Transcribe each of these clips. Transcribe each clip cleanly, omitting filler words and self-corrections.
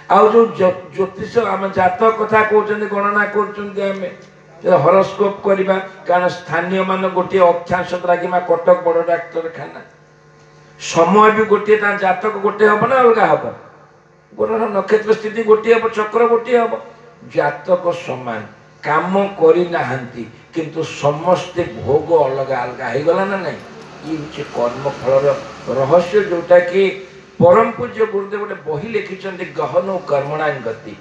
ଆଉ ଯୋଉ ଜ୍ୟୋତିଷ ଆମ ଜାତକ କଥା କହୁଛନ୍ତି, ଗଣନା କରୁଛନ୍ତି, ଆମେ ହରସ୍କୋପ କରିବା, କାରଣ ସ୍ଥାନୀୟ ମାନ ଗୋଟିଏ ଅକ୍ଷାଂଶ ଦ୍ୱାରା କଟକ ବଡ଼ ଡାକ୍ତରଖାନା, ସମୟ ବି ଗୋଟିଏ, ତା ଜାତକ ଗୋଟିଏ ହବ ନା ଅଲଗା ହବ? ଗୋଟେ ନକ୍ଷତ୍ର ସ୍ଥିତି ଗୋଟିଏ ହବ, ଚକ୍ର ଗୋଟିଏ ହବ, ଜାତକ ସମାନ, କାମ କରିନାହାନ୍ତି, କିନ୍ତୁ ସମସ୍ତେ ଭୋଗ ଅଲଗା ଅଲଗା ହେଇଗଲା ନା ନାଇଁ? ଇଏ ହେଉଛି କର୍ମଫଳର ରହସ୍ୟ, ଯୋଉଟା କି ପରମ ପୂଜ୍ୟ ଗୁରୁଦେବ ଗୋଟେ ବହି ଲେଖିଛନ୍ତି, ଗହନ କର୍ମଣାଂ ଗତି।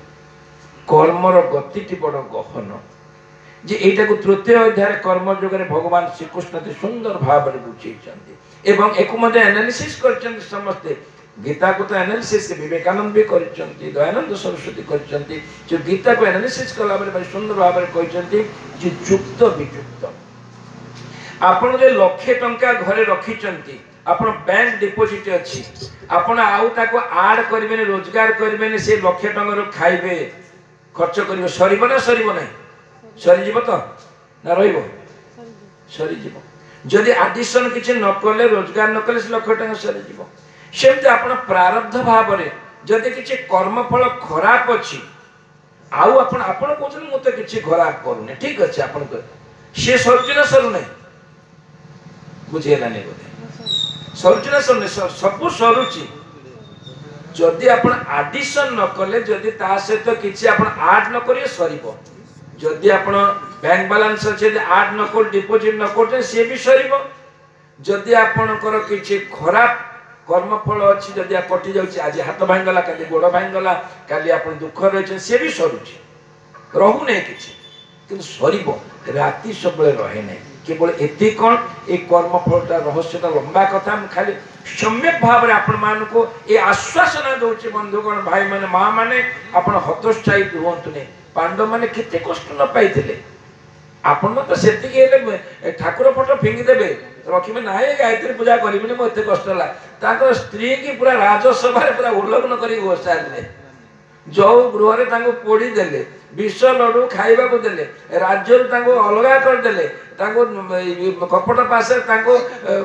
କର୍ମର ଗତିଟି ବଡ଼ ଗହନ, ଯେ ଏଇଟାକୁ ତୃତୀୟ ଅଧ୍ୟାୟରେ କର୍ମଯୋଗରେ ଭଗବାନ ଶ୍ରୀକୃଷ୍ଣ ଅତି ସୁନ୍ଦର ଭାବରେ ବୁଝେଇଛନ୍ତି ଏବଂ ଏକୁ ମଧ୍ୟ ଆନାଲିସିସ୍ କରିଛନ୍ତି ସମସ୍ତେ। ଗୀତାକୁ ତ ଆନାଲିସିସ୍ ବିବେକାନନ୍ଦ ବି କରିଛନ୍ତି, ଦୟାନନ୍ଦ ସରସ୍ୱତୀ କରିଛନ୍ତି। ଯେଉଁ ଗୀତାକୁ ଆନାଲିସିସ୍ କଲା ବେଳେ ଭାରି ସୁନ୍ଦର ଭାବରେ କହିଛନ୍ତି ଯେ ଯୁକ୍ତ ବିଯୁକ୍ତ। ଆପଣ ଯେ ଲକ୍ଷେ ଟଙ୍କା ଘରେ ରଖିଛନ୍ତି, ଆପଣ ବ୍ୟାଙ୍କ ଡିପୋଜିଟ୍ ଅଛି, ଆପଣ ଆଉ ତାକୁ ଆଡ୍ କରିବେନି, ରୋଜଗାର କରିବେନି, ସେ ଲକ୍ଷେ ଟଙ୍କାରୁ ଖାଇବେ, ଖର୍ଚ୍ଚ କରିବେ, ସରିବ ନା ସରିବ ନାହିଁ? ସରିଯିବ ତ ନା ରହିବ? ସରିଯିବ। ଯଦି ଆଡିସନ କିଛି ନ କଲେ, ରୋଜଗାର ନ କଲେ, ସେ ଲକ୍ଷ ଟଙ୍କା ସରିଯିବ। ସେମିତି ଆପଣ ପ୍ରାରବ୍ଧ ଭାବରେ ଯଦି କିଛି କର୍ମଫଳ ଖରାପ ଅଛି, ଆଉ ଆପଣ ଆପଣ କହୁଛନ୍ତି ମୁଁ ତ କିଛି ଖରାପ କରୁନି, ଠିକ ଅଛି, ଆପଣ ସିଏ ସରୁଛି ନା ସରୁନାହିଁ? ବୁଝିହେଲାନି ବୋଧେ। ସରୁଛି ନା ସରୁନି? ସବୁ ସରୁଛି। ଯଦି ଆପଣ ଆଡିସନ ନ କଲେ, ଯଦି ତା ସହିତ କିଛି ଆପଣ ଆଡ୍ ନ କରିବେ, ସରିବ। ଯଦି ଆପଣ ବ୍ୟାଙ୍କ ବାଲାନ୍ସ ଅଛି, ଯଦି ଆଡ୍ ନ କରୁ, ଡିପୋଜିଟ୍ ନ କରୁଛନ୍ତି, ସିଏ ବି ସରିବ। ଯଦି ଆପଣଙ୍କର କିଛି ଖରାପ କର୍ମଫଳ ଅଛି, ଯଦି କଟି ଯାଉଛି, ଆଜି ହାତ ଭାଙ୍ଗିଗଲା, କାଲି ଗୋଡ଼ ଭାଙ୍ଗିଗଲା, କାଲି ଆପଣ ଦୁଃଖ ରହିଛନ୍ତି, ସିଏ ବି ସରୁଛି, ରହୁନାହିଁ କିଛି, କିନ୍ତୁ ସରିବ। ରାତି ସବୁବେଳେ ରହେ ନାହିଁ। କେବଳ ଏତିକି କ'ଣ, ଏଇ କର୍ମଫଳଟା ରହସ୍ୟଟା ଲମ୍ବା କଥା, ମୁଁ ଖାଲି ସମ୍ୟକ ଭାବରେ ଆପଣମାନଙ୍କୁ ଏ ଆଶ୍ୱାସନା ଦଉଛି, ବନ୍ଧୁଗଣ, ଭାଇମାନେ, ମା ମାନେ, ଆପଣ ହତୋତ୍ସାହିତ ହୁଅନ୍ତୁନି। ପାଣ୍ଡବମାନେ କେତେ କଷ୍ଟ ନ ପାଇଥିଲେ। ଆପଣ ତ ସେତିକି ହେଲେ ଠାକୁର ଫଟୋ ଫିଙ୍ଗିଦେବେ, ରଖିବେ ନାହିଁ, ଗାୟତ୍ରୀ ପୂଜା କରିବେନି, ମୁଁ ଏତେ କଷ୍ଟ ହେଲା। ତାଙ୍କ ସ୍ତ୍ରୀକି ପୁରା ରାଜସଭାରେ ପୁରା ଉଲ୍ଲଗ୍ନ କରିକି ବସାରିଲେ, ଯୋଉ ଗୃହରେ ତାଙ୍କୁ ପୋଡ଼ି ଦେଲେ, ବିଷ ଲଡୁ ଖାଇବାକୁ ଦେଲେ, ରାଜ୍ୟରୁ ତାଙ୍କୁ ଅଲଗା କରିଦେଲେ, ତାଙ୍କୁ କପଟ ପାଶରେ ତାଙ୍କୁ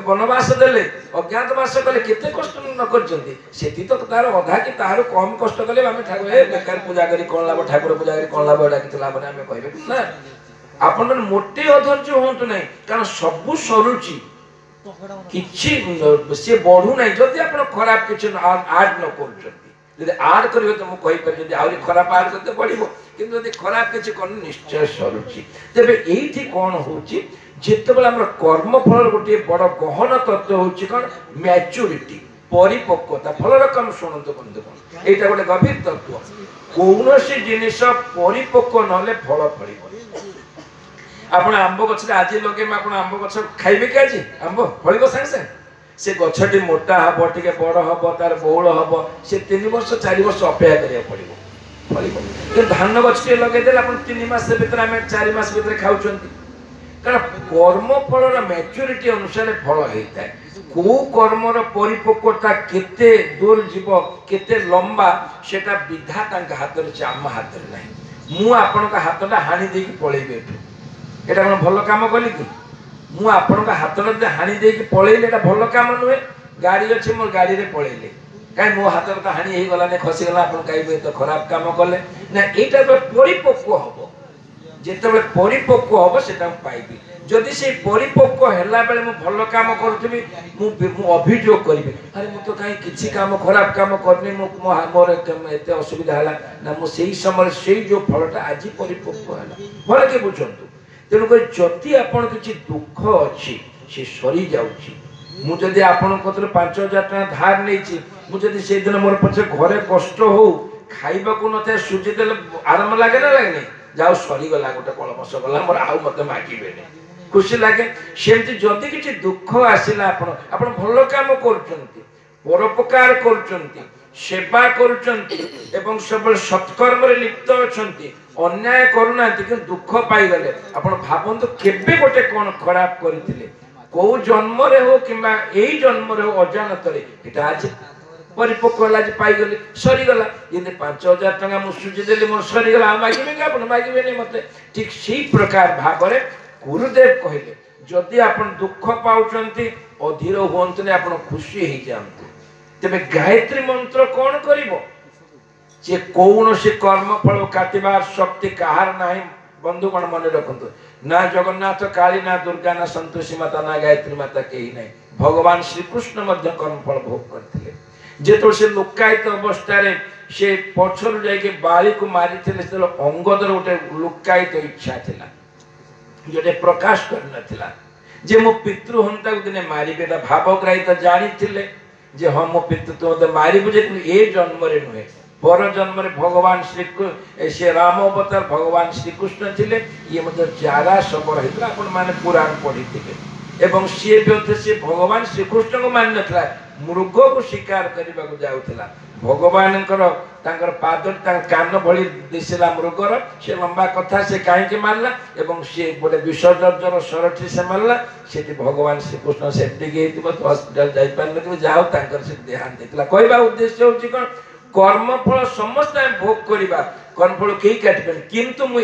ବନବାସ ଦେଲେ, ଅଜ୍ଞାତବାସ କଲେ, କେତେ କଷ୍ଟ ନ କରିଛନ୍ତି। ସେଠି ତ ତାର ଅଧା କି ତାହାର କମ କଷ୍ଟ କଲେ ଆମେ ଠାକୁର ଏ ବେକାର ପୂଜା କରି କଣ ଲାଭ, ଠାକୁର ପୂଜା କରି କଣ ଲାଭ, ଏଇଟା କିଛି ଲାଭ ନାହିଁ ଆମେ କହିବେ ନା। ଆପଣ ମାନେ ମୋଟେ ଅଧୈର୍ଯ୍ୟ ହୁଅନ୍ତୁ ନାହିଁ, କାରଣ ସବୁ ସରୁଛି, କିଛି ସିଏ ବଢୁନାହିଁ ଯଦି ଆପଣ ଖରାପ କିଛି ଆଡ୍ ନ କରୁଛନ୍ତି। ଯଦି ଆଡ୍ କରିବେ ତ ମୁଁ କହିପାରିବି, ଯଦି ଆହୁରି ଖରାପ ଆଡ୍ କରିତେ ବଢିବ, କିନ୍ତୁ ଯଦି ଖରାପ କିଛି କରୁନି ନିଶ୍ଚୟ ସରୁଛି। ତେବେ ଏଇଠି କ'ଣ ହଉଛି, ଯେତେବେଳେ ଆମର କର୍ମଫଳର ଗୋଟିଏ ବଡ଼ ଗହନ ତତ୍ତ୍ୱ ହଉଛି କ'ଣ? ମ୍ୟାଚୁରିଟି, ପରିପକ୍ୱତା। ଫଳ ରକମ ଶୁଣନ୍ତୁ ବନ୍ଧୁଗଣ, ଏଇଟା ଗୋଟେ ଗଭୀର ତତ୍ତ୍ୱ। କୌଣସି ଜିନିଷ ପରିପକ୍ୱ ନହେଲେ ଫଳ ଫଳିବନି। ଆପଣ ଆମ୍ବ ଗଛରେ ଆଜି ଲଗେଇବେ, ଆପଣ ଆମ୍ବ ଗଛ ଖାଇବେ କି ଆଜି? ଆମ୍ବ ଫଳିବ ସାଙ୍ଗେ ସାଙ୍ଗେ? ସେ ଗଛଟି ମୋଟା ହବ, ଟିକେ ବଡ଼ ହବ, ତାର ବହୁଳ ହବ, ସେ 3 ବର୍ଷ 4 ବର୍ଷ ଅପେକ୍ଷା କରିବାକୁ ପଡ଼ିବ, ଫଳିବ। କିନ୍ତୁ ଧାନ ଗଛଟିଏ ଲଗେଇଦେଲେ ଆପଣ 3 ମାସ ଭିତରେ, ଆମେ 4 ମାସ ଭିତରେ ଖାଉଛନ୍ତି। କାରଣ କର୍ମଫଳର ମ୍ୟାଚୁରିଟି ଅନୁସାରେ ଫଳ ହେଇଥାଏ। କୋଉ କର୍ମର ପରିପକ୍ୱତା କେତେ ଦୂର ଯିବ, କେତେ ଲମ୍ବା, ସେଟା ବିଧାତାଙ୍କ ହାତରେ, ସେ ଆମ ହାତରେ ନାହିଁ। ମୁଁ ଆପଣଙ୍କ ହାତଟା ହାଣି ଦେଇକି ପଳେଇବି ଏଠୁ, ଏଇଟା କ'ଣ ଭଲ କାମ କଲି କି? ମୁଁ ଆପଣଙ୍କ ହାତଟା ଯଦି ହାଣି ଦେଇକି ପଳେଇଲି, ଏଇଟା ଭଲ କାମ ନୁହେଁ। ଗାଡ଼ି ଅଛି, ମୋ ଗାଡ଼ିରେ ପଳେଇଲେ, କାହିଁ ମୋ ହାତରେ ତ ହାଣି ହେଇଗଲାନି, ଖସିଗଲା, ଆପଣ କାହିଁ ଏତେ ଖରାପ କାମ କଲେ ନା? ଏଇଟା ପରିପକ୍ୱ ହବ, ଯେତେବେଳେ ପରିପକ୍ୱ ହବ ସେଟା ମୁଁ ପାଇବି। ଯଦି ସେଇ ପରିପକ୍ୱ ହେଲା ବେଳେ ମୁଁ ଭଲ କାମ କରୁଥିବି, ମୁଁ ଅଭିଯୋଗ କରିବି, ଆରେ ମୁଁ ତ କାହିଁ କିଛି କାମ ଖରାପ କାମ କରିନି, ମୁଁ ମୋର ଏତେ ଅସୁବିଧା ହେଲା ନା। ମୁଁ ସେଇ ସମୟରେ ସେଇ ଯୋଉ ଫଳଟା ଆଜି ପରିପକ୍ୱ ହେଲା, ଭଲ କି ବୁଝନ୍ତୁ। ତେଣୁକରି ଯଦି ଆପଣ କିଛି ଦୁଃଖ ଅଛି, ସେ ସରିଯାଉଛି। ମୁଁ ଯଦି ଆପଣଙ୍କ କତିରୁ 5000 ଟଙ୍କା ଧାର ନେଇଛି, ମୁଁ ଯଦି ସେଇଦିନ ମୋର ପଛେ ଘରେ କଷ୍ଟ ହଉ, ଖାଇବାକୁ ନଥାଏ, ସୁଜି ଦେଲେ ଆରାମ ଲାଗେ ନା ଲାଗେନି? ଯାଉ ସରିଗଲା, ଗୋଟେ କଳମସ ଗଲା ମୋର, ଆଉ ମତେ ମାଗିବେନି, ଖୁସି ଲାଗେ। ସେମିତି ଯଦି କିଛି ଦୁଃଖ ଆସିଲା, ଆପଣ ଆପଣ ଭଲ କାମ କରୁଛନ୍ତି, ପରୋପକାର କରୁଛନ୍ତି, ସେବା କରୁଛନ୍ତି ଏବଂ ସବୁବେଳେ ସତ୍କର୍ମରେ ଲିପ୍ତ ଅଛନ୍ତି, ଅନ୍ୟାୟ କରୁନାହାନ୍ତି, କିନ୍ତୁ ଦୁଃଖ ପାଇଗଲେ, ଆପଣ ଭାବନ୍ତୁ କେବେ ଗୋଟେ କ'ଣ ଖରାପ କରିଥିଲେ, କୋଉ ଜନ୍ମରେ ହଉ କିମ୍ବା ଏଇ ଜନ୍ମରେ ହଉ, ଅଜାଣତରେ, ଏଇଟା ଆଜି ପରିପକ୍ୱ ହେଲା, ଆଜି ପାଇଗଲି, ସରିଗଲା। ଯେମିତି 5000 ଟଙ୍କା ମୁଁ ସୁଝିଦେଲି, ମୋର ସରିଗଲା, ଆଉ ମାଗିବେ କି ଆପଣ? ମାଗିବେନି ମତେ। ଠିକ ସେଇ ପ୍ରକାର ଭାବରେ ଗୁରୁଦେବ କହିଲେ, ଯଦି ଆପଣ ଦୁଃଖ ପାଉଛନ୍ତି, ଅଧୀର ହୁଅନ୍ତୁନି, ଆପଣ ଖୁସି ହେଇଯାଆନ୍ତୁ। ତେବେ ଗାୟତ୍ରୀ ମନ୍ତ୍ର କ'ଣ କରିବ? ଯେ କୌଣସି କର୍ମଫଳ କାଟିବାର ଶକ୍ତି କାହାର ନାହିଁ। ବନ୍ଧୁଗଣ ମନେ ରଖନ୍ତୁ, ନା ଜଗନ୍ନାଥ କାଳୀ, ନା ଦୁର୍ଗା, ନା ସନ୍ତୋଷୀ ମାତା, ନା ଗାୟତ୍ରୀ ମାତା, କେହି ନାହିଁ। ଭଗବାନ ଶ୍ରୀକୃଷ୍ଣ ମଧ୍ୟ କର୍ମଫଳ ଭୋଗ କରିଥିଲେ। ଯେତେବେଳେ ସେ ଲୁକାୟିତ ଅବସ୍ଥାରେ ସେ ପଛରୁ ଯାଇକି ବାଳିକୁ ମାରିଥିଲେ, ସେତେବେଳେ ଅଙ୍ଗଦର ଗୋଟେ ଲୁକାୟିତ ଇଚ୍ଛା ଥିଲା, ଯୋଉଟା ପ୍ରକାଶ କରିନଥିଲା ଯେ ମୁଁ ପିତୃହନ୍ତାକୁ ଦିନେ ମାରିବି। ଏଟା ଭାବଗ୍ରାହୀ ତ ଜାଣିଥିଲେ ଯେ ହଁ, ମୋ ପିତୃ ତୁ ମତେ ମାରିବୁ ଯେ, କିନ୍ତୁ ଏ ଜନ୍ମରେ ନୁହେଁ, ପର ଜନ୍ମରେ। ଭଗବାନ ଶ୍ରୀ ସେ ରାମ ଅବତାର ଭଗବାନ ଶ୍ରୀକୃଷ୍ଣ ଥିଲେ, ଇଏ ମଧ୍ୟ ଜାରା ଶବର ହେଇଥିଲା, ଆପଣ ମାନେ ପୁରାଣ ପଢିଥିବେ। ଏବଂ ସିଏ ବି ମଧ୍ୟ ସେ ଭଗବାନ ଶ୍ରୀକୃଷ୍ଣଙ୍କୁ ମାନିନଥିଲା, ମୃଗକୁ ଶିକାର କରିବାକୁ ଯାଉଥିଲା। ଭଗବାନଙ୍କର ତାଙ୍କର ପାଦ ତାଙ୍କ କାନ ଭଳି ଦିଶିଲା ମୃଗର। ସେ ଲମ୍ବା କଥା, ସେ କାହିଁକି ମାରିଲା, ଏବଂ ସିଏ ଗୋଟେ ବିଷଜର୍ଜର ସରଠି ସେ ମାରିଲା। ସେଠି ଭଗବାନ ଶ୍ରୀକୃଷ୍ଣ ସେପ୍ଟିକ ହେଇଥିବ, ହସ୍ପିଟାଲ ଯାଇପାରିନଥିବ, ଯାହା ହଉ ତାଙ୍କର ସେ ଦେହାନ୍ତ ହେଇଥିଲା। କହିବା ଉଦ୍ଦେଶ୍ୟ ହଉଛି କ'ଣ? କର୍ମଫଳ ସମସ୍ତେ ଆମେ ଭୋଗ କରିବା, କର୍ମଫଳ କେହି କାଟିପାରିବେନି। କିନ୍ତୁ ମୁଁ